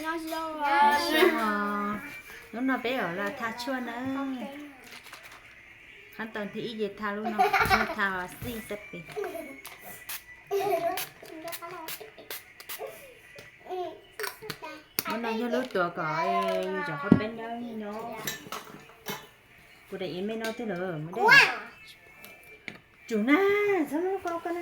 Nyob zoo os. Hnub no peb yuav los tha tshuaj na. Qhab tau thib ib ces tha lub no, tha xij xab pes. Lub no yog lub tuav kom yus cov qhaub peeb nyob nyob. Kuv daim iav me no twg lawm mas dej. Tsum na, txhob muab koj koj na.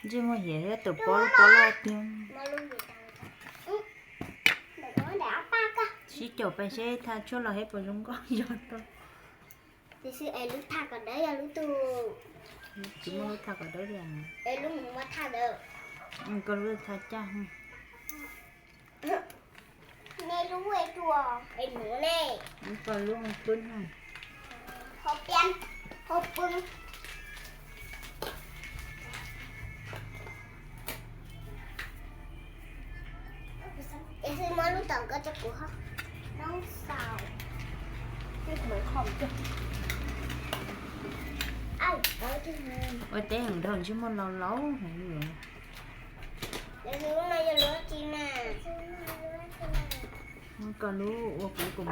Ntsej muag hiav thiab tus pob lub pob loj tiag. Sib caum pais seb tha tshuaj los seb puas zoo nkauj yog tau. Tiam sis es lub tha kom dawb yog lub twg? Tsis muaj lub tha kom dawb li. Es lub mus muab tha dawb. Koj lub tha caj. Nej lub es tuaj es nuv ne. Koj lub pwb no. Hauv piab, hauv pw. Es xwb muab lub tom ko rau kuv ho. Noob xaus. Ua teb heev nrog ntsej muag laus laus heev li. Lub no yog lub tsi na? Muab koj lub ua kuv kum.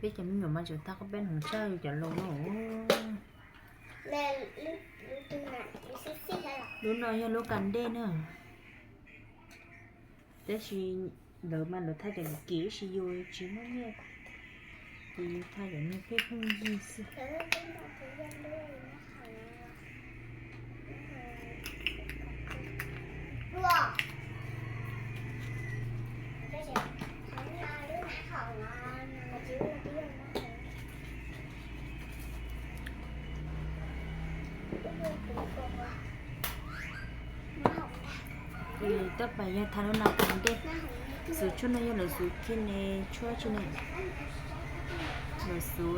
Peb cov me nyuam mas tseem tha qhaub peeb heev tshaj yus cov laus no. Lub no yog lub kas dej na. Tab sis lawv mas lawv tha cov kim kim ib si yus tsis muaj nyiaj, ces yus tha cov niag pheej pheej yig xwb. Tab pas yog tha lub no tag dej. Xuv tshuaj no yog lawv xuv kine tshuaj tsi ne. Lawv xuv,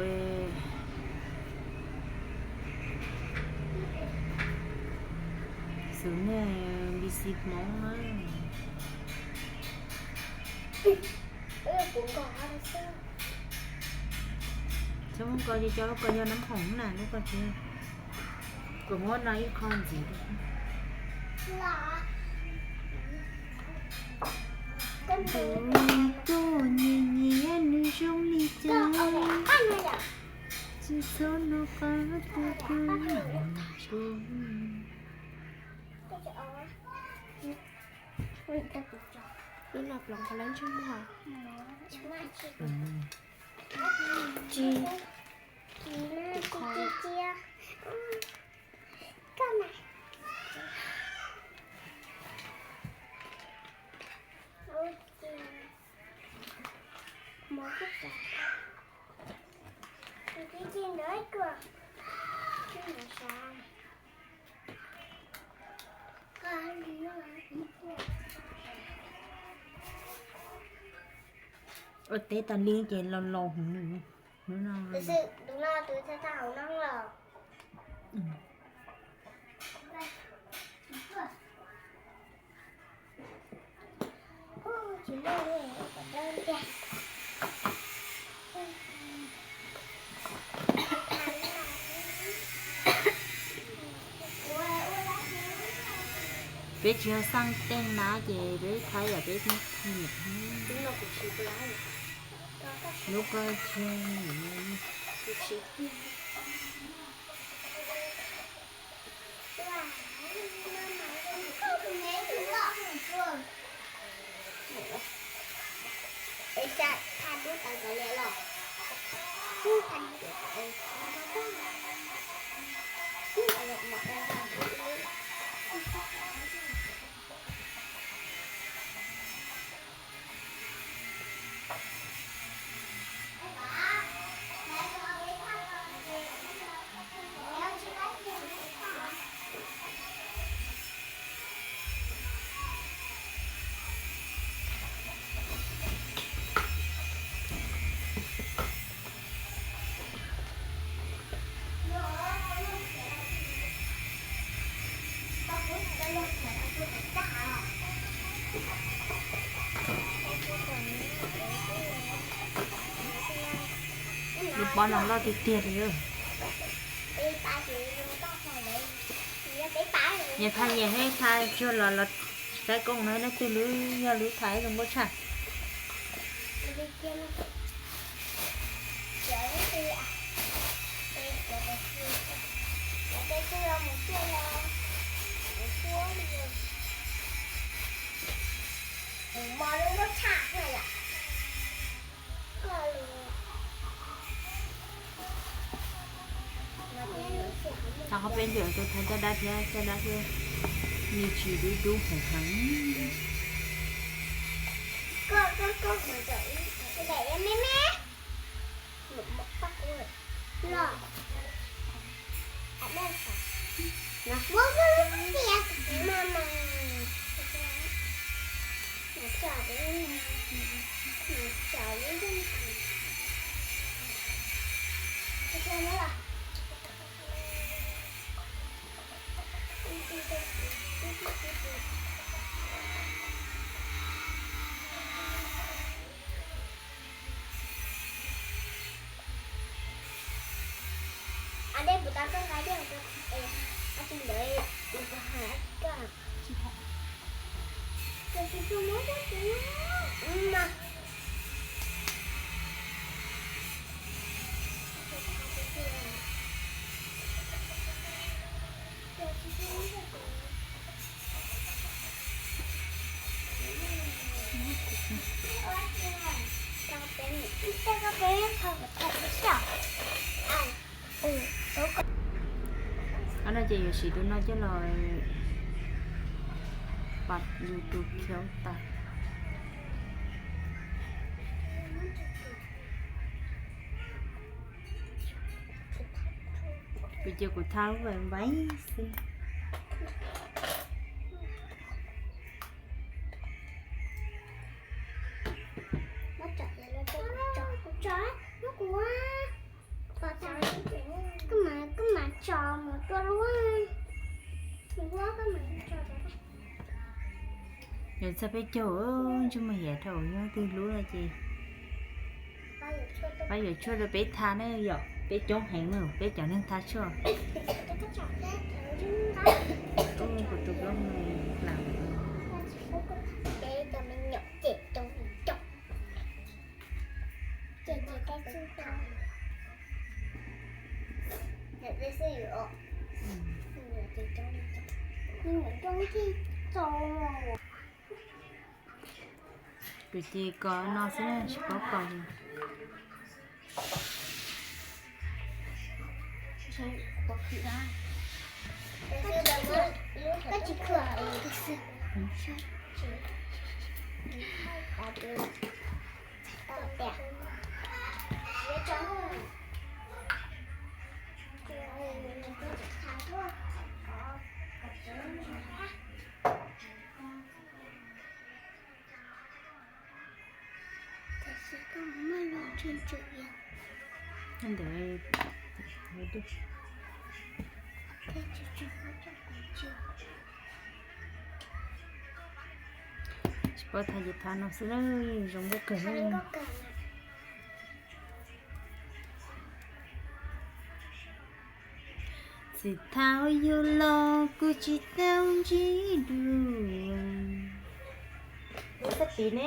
xuv niag npis xis hmoob na. Txhob muab ko ces cov lub ko yog nab hoom na, lub ko tsis. Kuv muab no ib qho ntxiv. Kuv nyiam nyiam nws zoo li cas, tsis txhob noj qab tu tu. Lub no ploov qhov lawv ntsej muag. Tsis, ua teb tas li ces laus laus heev li. Hnub no Peb tsis yog xaj teej na ces peb thaib yam peb nyiam. Lub ko tsis Lub pob no loj tiag tiag li. Nyias tha nyias thiab, tha tsuag los los saib koob no leej twg lub yog lub tha zoo nkauj tshaj. Thaum qhov peb ntawm tus thaum caj dab thiab caj dab thiab, nws tsis dub dub heev heev. Qhov no ces yuav siv tus no coj los pab yus tus khiav tas. Kuv ces kuv tha lub npaim xwb. Yog txog peb caug, ntsej muag hiam dhau, nyob twg hlub no ces pab yuav tshuaj rau peb tha na yom, peb coob heev na, peb cov neeg tha tshuaj. Kuv tus plaub hau plam. Kuv ces kos no xwb tsis paub kos li. Ntawd tsis paub tha ces tha no xwb na, zoo nkauj kawg. Tsis thaum yus los kuv tsis tau ntsib dua. Lub sab tid ne?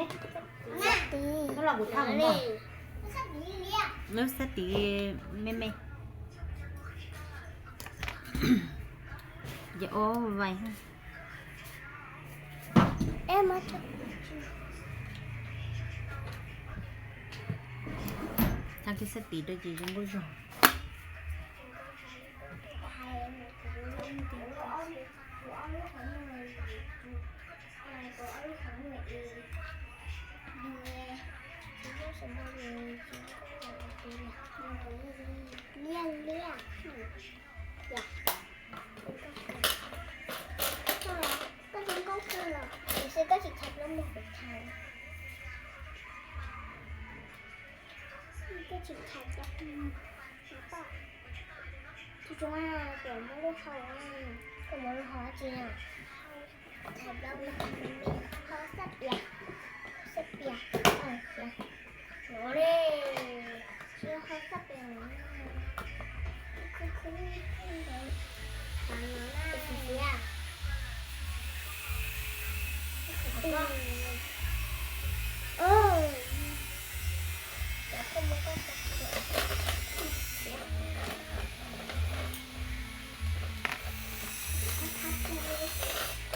Lub los kuv tha mus no. Lub sab tid me me. Ces ua vais. Tha kiag sab tid rau ces zoo nkauj zog. Liaj liaj. Koj zoo nkauj kawg los, tiam sis koj tsis tha plaub muag kuv tha. Koj tsis tha plaub muag. Tus tsuas mas kuv muab lub hau, kuv muab lub hau tsis yog tha plaub muag, hau xab pias, xab pias, no li, tsis yog hau xab pias.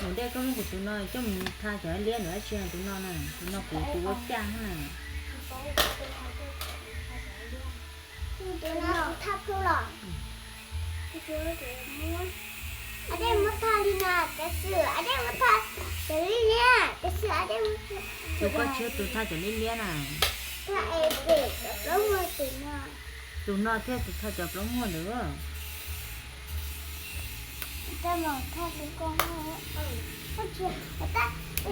Mus dej koj muab kuv tus no coj mus tha cov liab ntawd dab tsi, tus no na, tus no kuv tus ua caj na. Tus no kuv tha plhu los. Ab dej muab tha li na, tab sis ab dej muab tha cov liab liab, tab sis ab dej muab tha. Tus koj tsis yog tus tha cov liab liab na. Tha es pem cov plaub muag tus no. Tus no thiaj tus tha cov plaub muag ntawd. Tab mas tha tus ko, tab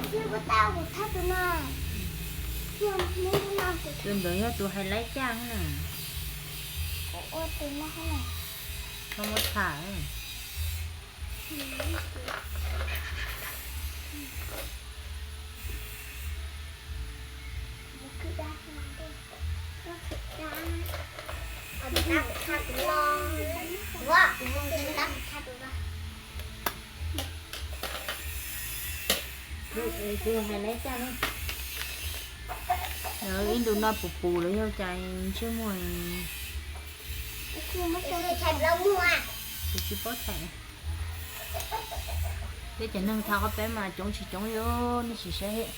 sis kuv tha tus no. Tus ntawd yog tus hais laib caj na. Kuv ua tus no na. Koj muab tham. Tus hais laib caj na. Ib ntu no puv puv lawm yog cas ntsej muag. Kuv tsis paub thaij. Peb cov neeg tha qhov peb mas coob tsis coob li, nej sim saib.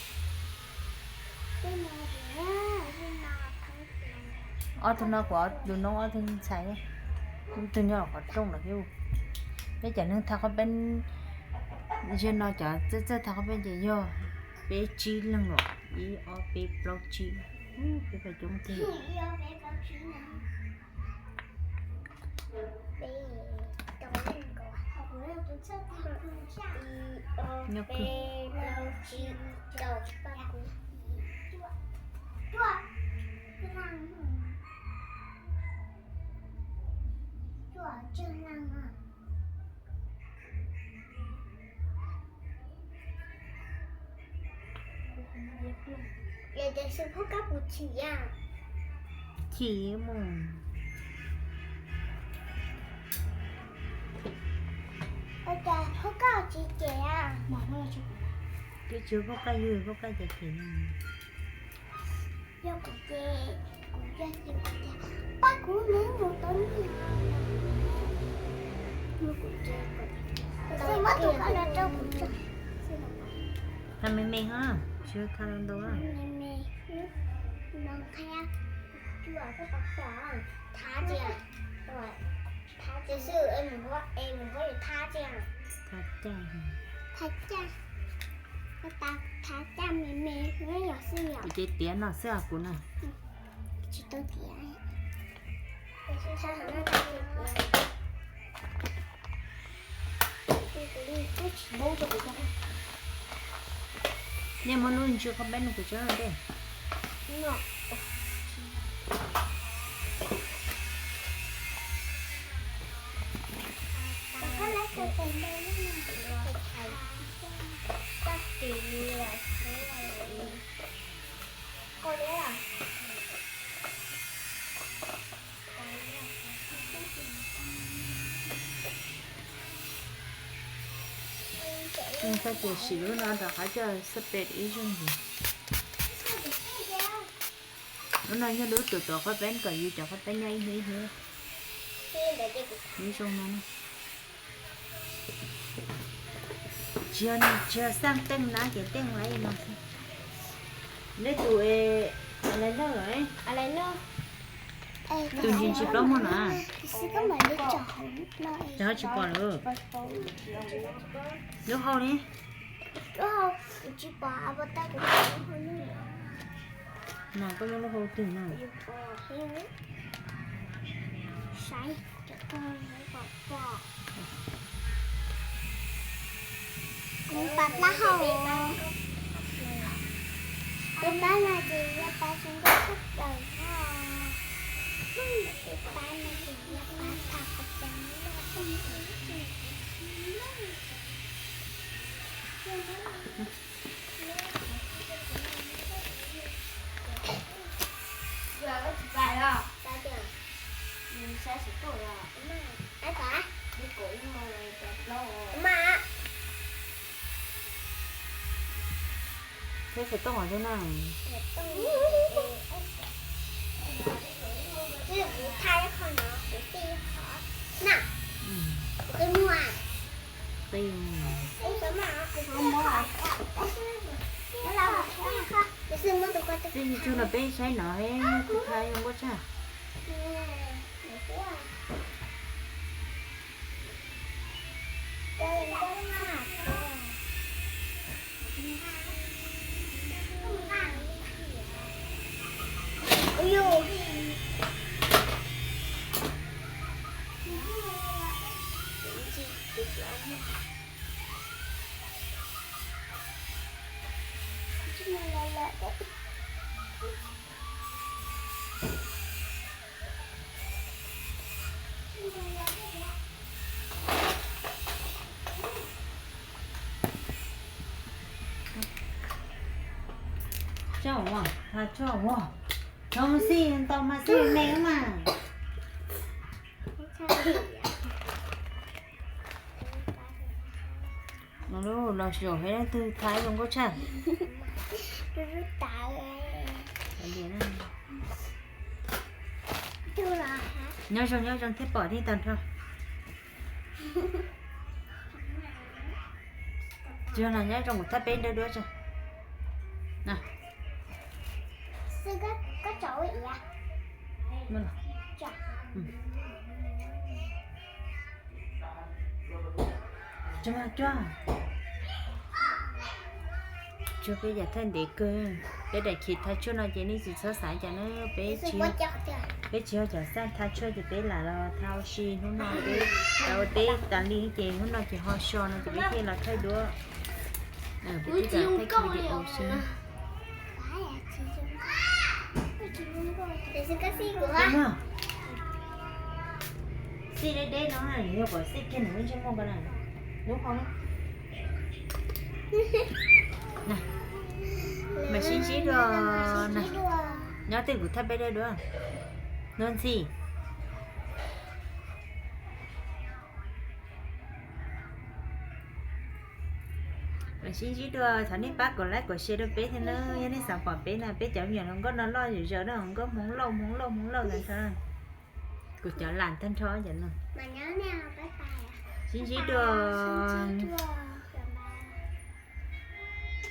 Ob tug no kuv tus noob ob tug ntxhais, ib tug nyob qhov rooj lawm thiab. Peb cov neeg tha qhov peb, zaum no cov txawj txawj tha qhov peb ces yog peb tsib leeg los, ib ob peb plaub tsib, peb coob tiag. Nyob kawg. Chim mus. Ua cas phauj koj tsis cem? Twb tsis phauj koj yug, phauj koj cem cem. Yog kuv ces kuv yog ces kuv tias pab kuv nws mus tau nws. Kuv ces kuv tias muab tus koj los rau kuv tso. Tha me me ho, tsis tha ntau ntau. Me me, no qhia, cua koj pom pom, thav tias, thav tias xwb, es mus hauv es mus hauv thav tias. Thav caj. Thav caj. Thav caj me me, nyob yog xwb yom. Kuv ces tiav no xwb os kuv na. Tsis tau tiav. Nej muab lub ntsis qhov peb no kuv tso dej. Txhob ces sim lub no rov qab coj xab pem ib zaug ntxiv. Lub no yog lub tus tuav qhov peb kom yus cov qhov peb nyob ib hnub ib hnub. Ib zaug no. Tsis yog, tsis yog xaj teej na ces teej lawm no xwb. Neb tus es a lais loj los? A lais loj. Tus ntsis ntsis plaub muag no. Ces ho tsis pom lawm. Lub hau ne? Lub hau kuv tsis pom, a pom tag kuv pom lub hau no. No koj muab lub hau twg no? Saib, kuv pom plaub hau. Peb pab no ces yog pab zoo nkauj tshaj plaws no. Peb pab no ces yog pab tham qhov tseeb. Peb xav tooj os na. Txij tsuag no peb saib no, kuv thaij zoo nkauj tshaj. Tso ua, tso ua. Zoo xij ntau mas xij me mas. Los zaum hais leej twg thaij zoo nkauj tshaj. Nyob zoo nyob zoo thiab pom thiab tag nrho. Tsuag no nyob zoo kuv thaij peb dawb duab tso. Tsuag, tsuag peb yam thaij ntev kawg. Peb daim khiv thaij tshuaj no ces nej tsis txhob xav cas na, peb tsis, peb tsis yog cov xaj thaij tshuaj ces peb lam los thaij ua si hnub no peb, ua teb tas li ces hnub no ces ho so no ces peb thiaj los thaij duab. Peb thaij video si. Xij deb deb no, yog kom xij kiag nws ntsej muag ko na, lub qhov no. Mam sib ntsib dua na. Nyob twj kuv thaij peb dawb duab. Nuj Ntxhi. Mam sib ntsib dua, thov nej pab kom like kom share rau peb thiab na, yog nej xav pom peb na, peb cov me nyuam hluas nkauj no loj zom zaws na, hluas nkauj Hmoob Lauj, Hmoob Lauj, Hmoob Lauj ntag. Kuv cov lam tag nrho cov no. Sib ntsib dua.